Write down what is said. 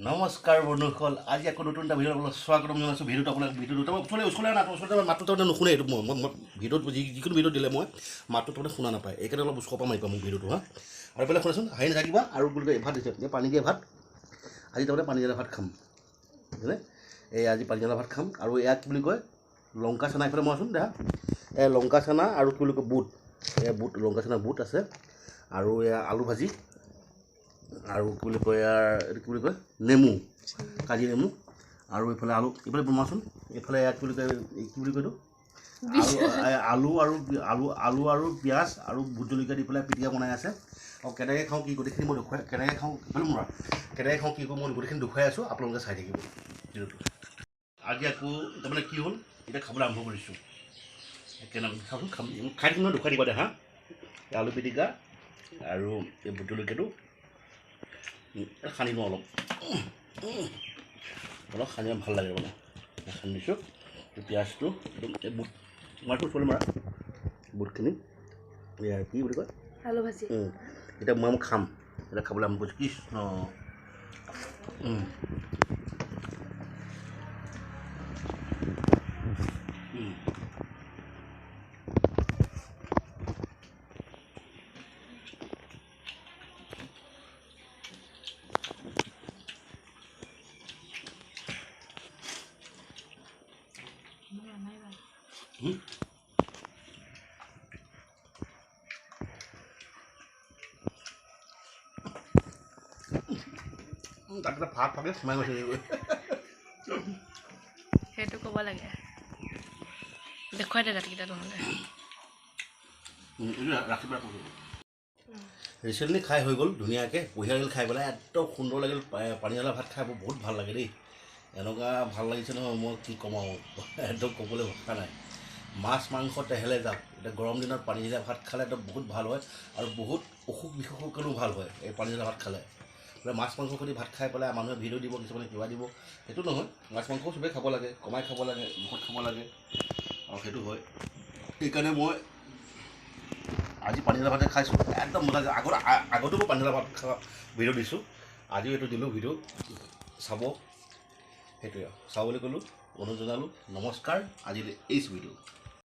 নমস্কাৰ বন্ধুসকল, আজি আকৌ নতুন এটা ভিডিঅ' আপোনাক স্বাগতম জনাইছোঁ। ভিডিঅ'টো আপোনাক ভিডিঅ'টো ওচৰলৈ ওচৰলৈ আনা, ওচৰতে মাতটো তাৰমানে নুশুনে। এইটো মই ভিডিঅ'ত যিকোনো ভিডিঅ' দিলে মই মাতটো তাৰমানে শুনা নাপায়, এইকাৰণে অলপ ওচৰৰ পৰা মাৰিবা মোক ভিডিঅ'টো। হা, আৰু এইফালে শুনাচোন, হাঁহি নাথাকিবা। আৰু বুলি কয় ভাত দিছে, এই পানী দিয়া ভাত। আজি তাৰমানে পানী দিয়া ভাত খাম, বুজিলে? এই আজি পানী দিয়া ভাত খাম। আৰু এয়া কি বুলি কয়, লংকা চানা। এইফালে মৰাচোন দেখা, এই লংকা চানা আৰু কি বুলি কয় বুট, এয়া বুট, লংকা চানা বুট আছে। আৰু এয়া আলু ভাজি, আৰু কি বুলি কয় ইয়াৰ এইটো কি বুলি কয় নেমু, কাজি নেমু। আৰু এইফালে আলু, এইফালে বনোৱাচোন। এইফালে ইয়াত কি বুলি কয়, কি বুলি কয় এইটো আলু, আৰু আলু আলু আৰু পিঁয়াজ আৰু ভোট জলকীয়া দি পেলাই পিটিকা বনাই আছে। আৰু কেনেকৈ খাওঁ কি গোটেইখিনি মই দেখুৱাই, কেনেকৈ খাওঁ এইফালে মোৰ কেনেকৈ খাওঁ কি কৰোঁ মই গোটেইখিনি দেখুৱাই আছোঁ, আপোনালোকে চাই থাকিব ভিডিঅ'টো। আজি আকৌ তাৰমানে কি হ'ল, এতিয়া খাবলৈ আৰম্ভ কৰিছোঁ। কেনে চাওঁচোন, খাম খাই থাকিম নহয়, দেখুৱাই দিবা দে। হা, আলু পিটিকা আৰু এই ভোট জলকীয়াটো সানি লওঁ অলপ, অলপ সানি ভাল লাগে মানে সানি দিছোঁ। পিঁয়াজটো এই বুট মাৰটো চলি মাৰা বুটখিনি, এয়া কি বুলি কয় আলু ভাজি। এতিয়া মই খাম, এতিয়া খাবলৈ আৰম্ভ কৰিছোঁ। কৃষ্ণ, তাত ভাত ফাকে সোমাই গৈছে। সেইটো ক'ব লাগে, দেখুৱাই দে দাঁতকেইটা নহ'লে। ৰিচেণ্টলি খাই হৈ গ'ল ধুনীয়াকৈ, বঢ়িয়া লাগিল খাই পেলাই, একদম সুন্দৰ লাগিল। পানীঢালা ভাত খাই বহুত ভাল লাগে দেই, এনেকুৱা ভাল লাগিছে নহয় মই কি ক'ম আৰু, একদম ক'বলৈ ভাষা নাই। মাছ মাংস তেহেলে যাওক, এতিয়া গৰম দিনত পানী ঢালা ভাত খালে একদম বহুত ভাল হয়, আৰু বহুত অসুখ বিসুখৰ কাৰণেও ভাল হয় এই পানী ঢালা ভাত খালে। বোলে মাছ মাংস কৰি ভাত খাই পেলাই মানুহে ভিডিঅ' দিব, কিছুমানে কিবা দিব, সেইটো নহয়। মাছ মাংসও চবেই খাব লাগে, কমাই খাব লাগে, মুখত খাব লাগে, আৰু সেইটো হয়। সেইকাৰণে মই আজি পানী ঢালা ভাতে খাইছোঁ, একদম মজা। আগত আগতো মই পানী ঢালা ভাত খোৱা ভিডিঅ' দিছোঁ, আজিও এইটো দিলোঁ ভিডিঅ', চাব। সেইটোৱে আৰু চাব বুলি ক'লোঁ, অনুৰোধ জনালোঁ। নমস্কাৰ, আজিলৈ এই ভিডিঅ'।